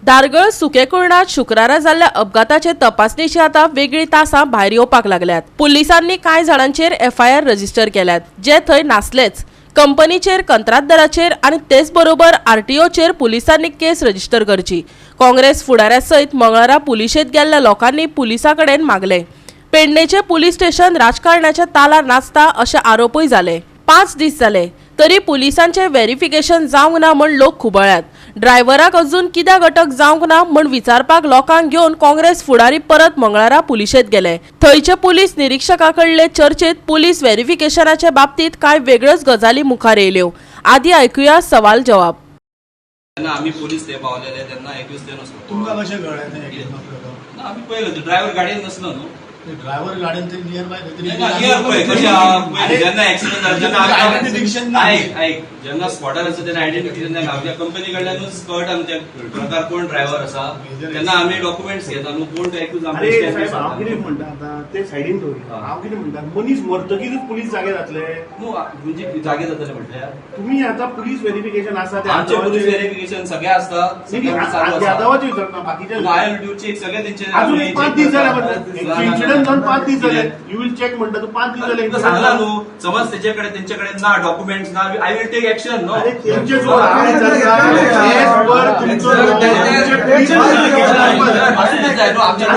धारगळ सुकेकुर्णात शुक्रारा जाल्ल्या अपघाताचे तपासणेची आतां वेगळी तासां भायर येवपाक लागल्यात. पुलिसांनी कांय जाणांचेर एफआयआर रजिस्टर केल्यात जे थंय नासलेच. कंपनीचेर, कंत्राटदाराचेर आनी तेच बरोबर आरटीओचेर पुलिसांनी केस रजिस्टर करची. काँग्रेस फुडाऱ्या सयत मंगळारा पुलिशेंत गेल्ल्या लोकांनी पुलिसां कडेन मागलें. पेडणेचे पुलीस स्टेशन राजकारणाच्या तालार नाचता अशे आरोपूय जाले. 5 दीस जाले तरी पुलिसांचे व्हेरिफिकेशन जावंक ना म्हण लोक खुबळ्यात. ड्रायव्हराक अजून कित्याक अटक जावंक ना म्हण विचारपाक लोकांक घेवन काँग्रेस फुडारी परत मंगळारा पुलिशेंत गेले. थंयचे पुलीस निरिक्षका कडले चर्चेत पुलीस व्हेरिफिकेशनाचे बाबतीत कांय वेगळ्योच गजाली मुखार येयल्यो. आदी आयकुया सवाल जवाब. तेन्ना आमी पोलीस ते पावलेले तेन्ना 21 ते नासलो. तुमकां कशें कळ्ळें तें एकवीस नासलो तो? ना, आमी पळयलो ड्रायव्हर गाडयेन नासलो न्हू. ते ड्रायव्हर गाडयेन ते नियर बाय. नियर पळय कशें आहा, पळय जेन्ना एक्सिडंट जालो तेन्ना आयडेंटिफिकेशन ना. आयक आयक, जेन्ना स्पॉटार आसा तेन्ना आयडेंटिफिकेशन जायना. आमच्या कंपनी कडल्यानूच कळटा आमच्या ट्रकार कोण ड्रायव्हर आसा, तेन्ना आमी डॉक्युमेंट्स घेता न्हू, कोण तो एक्यूज. अरे साहेब, हांव कितें म्हणटा, आतां ते सायडीन दवरया. हा. हांव कितें म्हणटा, मनीस मरतकीरूच पुलीस जागे जातले? न्हू, म्हणजे जागे जातले म्हटल्यार? तुम्ही आतां पुलीस व्हेरिफिकेशन आसा ते आमचे पुलीस व्हेरिफिकेशन सगळे आसता, सगळें चालू आसा. यादवाचे विचारता, बाकीचे I will do check सगळे त्यांचे. अजून एक 5 दीस जाले म्हणटा, इन्सिडंट जावन 5 दीस जाले. You will check म्हणटा तूं, 5 दीस जाले. तुका सांगला न्हू, समज तेचे कडेन तेंचे कडेन ना डॉक्युमेंट्स ना, I will take action न्हू. अरे तेंचे सोड, हांव विचारता, as per तुमचो law, तुमचे police verification आसपाक जाय. असूंकच जाय न्हू आमच्या.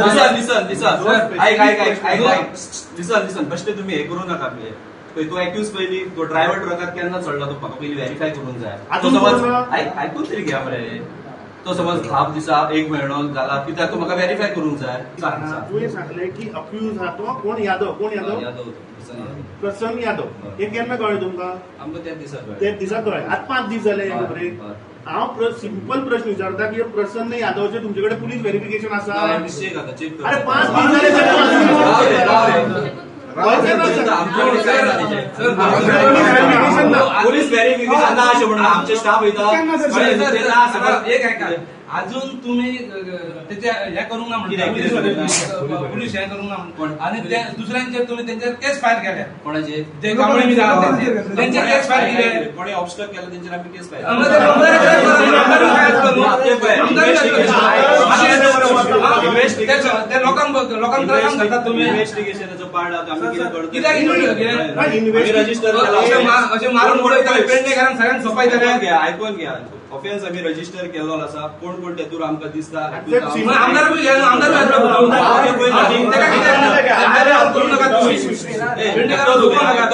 लिसन लिसन लिसन, ऐक ऐक ऐक ऐक ऐक, लिसन लिसन, बेश्टे तुम्ही हे करू नका. पळय तूं एक्यूज पयली तो ड्रायव्हर ट्रकार केन्ना चडला तो म्हाका पयली व्हेरीफाय करूंक जाय. तो अजून समज करूं ना? ऐक, आयकून तरी घ्या मरे. तो समज 10 दिसा एक म्हयनो जाला कित्याक तो म्हाका व्हेरीफाय करूंक जाय. सांग सांग. तुवें सांगलें की अक्यूज हा तो कोण, यादव? कोण यादव? यादव तो, प्रसन्न यादव. प्रसन्न यादव. हे केन्ना कळ्ळें तुमकां? आमकां त्याच दिसा कळ्ळें. ते दिसा कळ्ळें. आतां 5 दीस जाले हे खबरेक. हय. हांव सिंपल प्रश्न विचारता की प्रसन्न यादवचे तुमचे कडेन पुलीस व्हेरिफिकेशन आसा? मिस्टेक आता चेक. अरे 5 दीस जाले तरी राव रे, राव रे. कळचें ना सर. आमच्याकडे काय ना तेचें. पुलीस व्हेरिफिकेशन ना. पुलीस व्हेरिफिकेशन ना अशें म्हणून आमचे स्टाफ वयता. कळ्ळें न्हू? ते ना सगळं. एक ऐका, अजून तुम्ही त्याच्या हे करूंक ना कितें, कितें म्हणटा, पुलीस हे करूंक ना कोण? म्हणटा, आणि ते दुसऱ्यांचे तुम्ही त्यांच्यावर केस फायल केल्या. कोणाचे? जे कांबळे मी त्यांचे केस फायल केले. कोणी ऑब्स्ट्रक्ट केलं त्यांच्यावर आम्ही केस फायल. आमदार ते पळय, investigation. ते लोकांक लोकांक त्रास घालतात तुम्ही. इन्व्हेस्टिगेशनाचो पार्ट आमी कितें करतो? कित्याक investigation? आमी रजिस्टर केला. अशें मारून उडयता पेडणेकारांक, सगळ्यांक सोपायतले. ऐकून घ्या, ऐकून घ्या. ऑफेन्स आमी रजिस्टर केल्लो आसा. कोण कोण तेतूर आमकां दिसता. ते आमदार बी आमदार बी तेका कित्याक करू नका तुम्ही, पेडणेकारांक सोपोवं नका.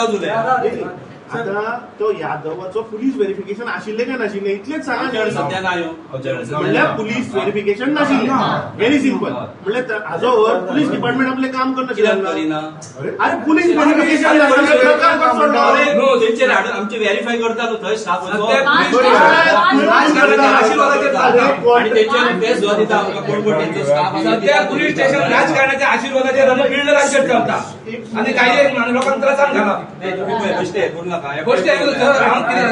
आता तो यादवाचो पुलीस व्हेरिफिकेशन आशिल्लें काय नाशिल्लें इतलेंच सांगा. आमच्याकडे सध्या ना ह्यो. आमच्याकडे सध्या म्हणल्यार ना. पुलीस व्हेरिफिकेशन नाशिल्लें, व्हेरी सिंपल. म्हणल्यार हाजो अर्थ पुलीस डिपार्टमेंट आपलें काम कित्याक करनाशिल्लें. करिना? अरे पुलीस व्हेरिफिकेशन नासतना प्रकार कसो अरे, सोडलो? तेंचेर हाडून आमचे व्हेरीफाय करता न्हू थंय स्टाफ. सध्या पुलीस राजकारणाच्या आशीर्वादाचेर चालता. आणि तेंचेर ते सुद्धा दिता आमकां कोण कोण तेंचो स्टाफ आसा. सध्या पुलीस स्टेशन राजकारणाच्या आशीर्वादाचेर आणि बिल्डरांचेर चलता आणि काही लोकांक त्रासान घाला. नाही, तुम्ही पळय बेश्टे हे करू नका. गोष्टी ऐकून सर, हांव कितें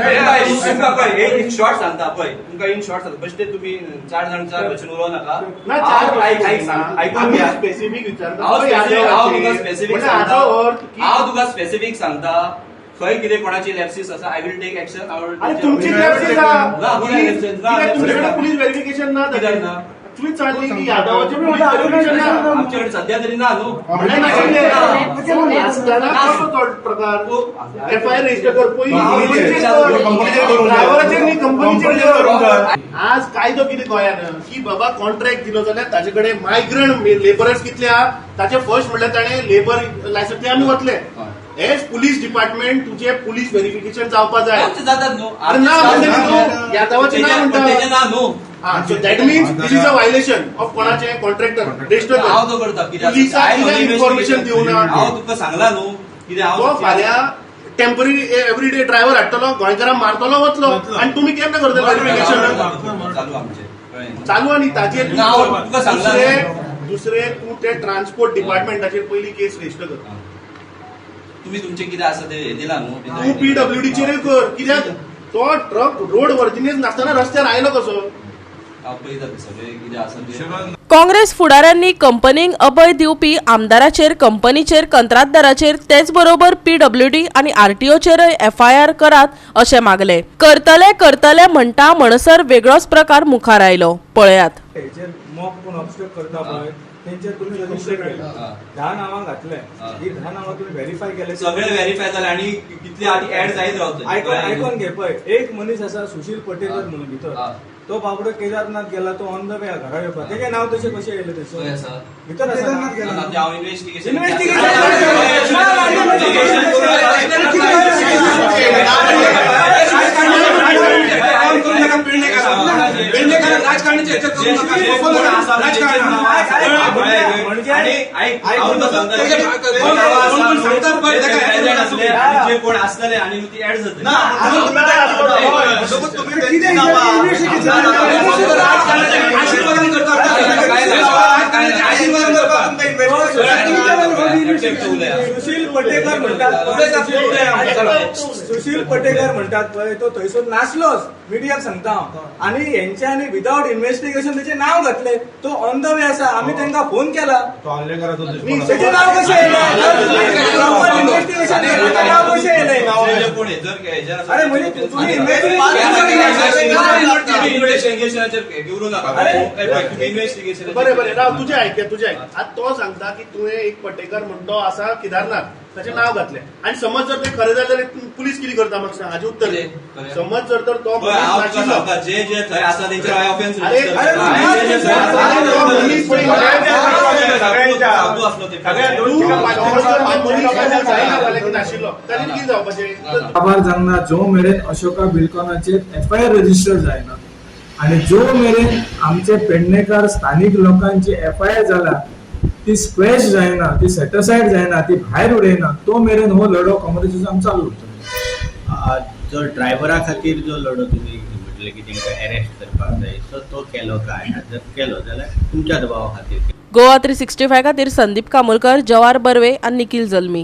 तुमकां पळय इन शॉर्ट सांगता, पळय तुमकां इन शॉर्ट सांगता, बेश्टे तुम्ही 4 जाण 4 भशेन उलोवं नका. ना, चार हांव ऐक ऐक सांग, ऐकून घ्या. स्पेसिफीक विचारता. हांव specific- हांव तुका स्पेसिफीक म्हणल्यार सांगता, हाजो अर्थ की हांव तुका स्पेसिफीक सांगता खंय कितें कोणाची लॅप्सीस आसा, I will take action. अरे तुमची लॅप्सीस आहा. ना, कित्याक lapses ना? कित्याक तुमच्याकडे पुलीस व्हेरिफिकेशन ना? कित्याक ना? तुवें सांगली की यादवाचें पुलीस व्हेरिफिकेशन ना. आमच्याकडे सध्या तरी ना न्हू. म्हणल्यार नाशिल्लें आसतना कसो तो प्रकार? एफआयआर रजिस्टर कर पयलीं, ड्रायव्हराचेर न्ही, कंपनीचेर कर. आज कायदो कितें गोंयान की बाबा कॉन्ट्रॅक्ट दिलो जाल्यार ताजे कडेन मायग्रंट लेबरर्स कितले आहा ताचे फर्स्ट म्हणल्यार ताणें लेबर लायसन्स ते आमी वतले. एज पुलीस डिपार्टमेंट तुजें पुलीस व्हेरिफिकेशन जावपा जाय. आमचे जातात न्हू. अरे ना म्हणटा तूं, यादवाचें ना म्हणटा. तेजें ना न्हू. So that means this is a violation of कोणाचें? कॉन्ट्रॅक्टर रजिस्टर हांव कर. तो करता कित्याक पुलिसाक कित्याक इन्फॉर्मेशन दिवना? हांव तुका सांगला न्हू कितें तो हांव फाल्यां टेम्पररी एवरीडे ड्रायव्हर हाडटलो, गोंयकारांक मारतलो, वतलो आनी तुमी केन्ना करतले व्हेरिफिकेशन? चालू आमचे, कळ्ळें? चालू आनी ताजेर ना, हांव तुका सांगला. दुसरे दुसरे तूं ते ट्रान्सपोर्ट डिपार्टमेंटाचेर पयली केस रजिस्टर कर. तुम्ही तुमचे कितें आसा ते हे दिला न्हू. तूं पीडब्ल्यूडीचेरूय कर, कित्याक तो ट्रक रोड वर्जिनीच नासतना रस्त्यार आयलो कसो? हांव पळयता ते सगळें कितें आसा ते. काँग्रेस फुडाऱ्यांनी कंपनीक अभय दिवपी आमदाराचेर, कंपनीचेर, कंत्राटदाराचेर, तेच बरोबर पीडब्ल्यूडी आनी आरटीओचेरय एफआयआर करात अशें मागले. करतले करतले म्हणटा म्हणसर वेगळोच प्रकार मुखार आयलो. पळयात. हेचेर मॉक कोण ऑबस्ट्रक्ट करता पळय तेंचेर तुम्ही रजिस्टर केले, 10 नांवां घातले, ही 10 नांवां तुम्ही व्हेरीफाय केले? सगळे व्हेरीफाय जाले आणि कितले आधी ऍड जायत रावतले. आयकून आयकून घे. पळय, एक मनीस आसा सुशील पटेकर म्हणून भितर, तो बाबडो केदारनाथ गेला, तो ऑन the way घरा येवपाक. तेजें नांव तशें कशें येयलें? खंय थंयसर आसा? भितर आसा ना, ना, ते हांव इन्व्हेस्टिगेशन राजकारणाच्या ह्याच्यात करू नका. राजकारण आणि ऐक, हांव तुका सांगता, जे कोण सांगतात पळय, ताका प्रेझेंट आसले आणि जे कोण आसतले आणि ती ऍड जातले. आशीर्वाद करतात, आशीर्वाद करतात. सुशील पटेकर म्हणटात, सुशील पटेकर म्हणटात पळय, तो थंयसर नासलोच. मिडियाक सांगता हांव. आनी हेंच्यांनी विदावट इन्व्हेस्टिगेशन तेचें नांव घातलें. तो ऑन the way आसा, आमी तांकां फोन केला. तेचें नांव कशें येयलें? प्रॉपर इन्व्हेस्टिगेशन, तेचें नांव कशें येयलें? जे कोण आहे, जर हेजेर आसा- अरे म्हणजे तुम्ही इन्व्हेस्टिगेशनाचेर घेवरू नाका. अरे. तुम्ही इन्व्हेस्टिगेशन बरें बरें, राव, तुजें आयक, तुजें आयक. आतां तो सांगता की तुवें एक पटेकर म्हण तो आसा केदारनाथ, ताचें नांव घातलें आनी समज जर तें खरें जालें जाल्यार पुलीस कितें करता म्हाका सांग, हाजें उत्तर दी. खरें. समज जर तर तो पळय, हांव तुका नाशिल्लो सांगता, जे जे थंय आसा तेंचेर हांवें ऑफेन्स अरे, रजिस्टर अरे, केला. जे जे थंय आसा, साधू आसलो ते. तूं समज जर तो मनीस जायना जाल्यार की नाशिल्लो ताचेर कितें जावपाचें? काबार जावंक ना जो मेरेन अशोका बिल्कॉनाचेर एफआयआर रजिस्टर जायना आनी जो मेरेन आमचे पेडणेकार स्थानीक लोकांची एफआयआर जाला ती स्क्वॅश जायना, ती सेटसायड जायना, ती भायर उडयना, तो मेरेन हो लढो काँग्रेसीचो आमी चालू उरतलो. जो ड्रायव्हरा खातीर जो लढो तुमी म्हटलें की तांकां अरेस्ट करपाक जाय, सो तो केलो काय? जर केलो जाल्यार तुमच्या दबावा खातीर केलो? गोवा 365 खातीर संदीप कामोलकर, जवार बर्वे आनी निखिल जल्मी.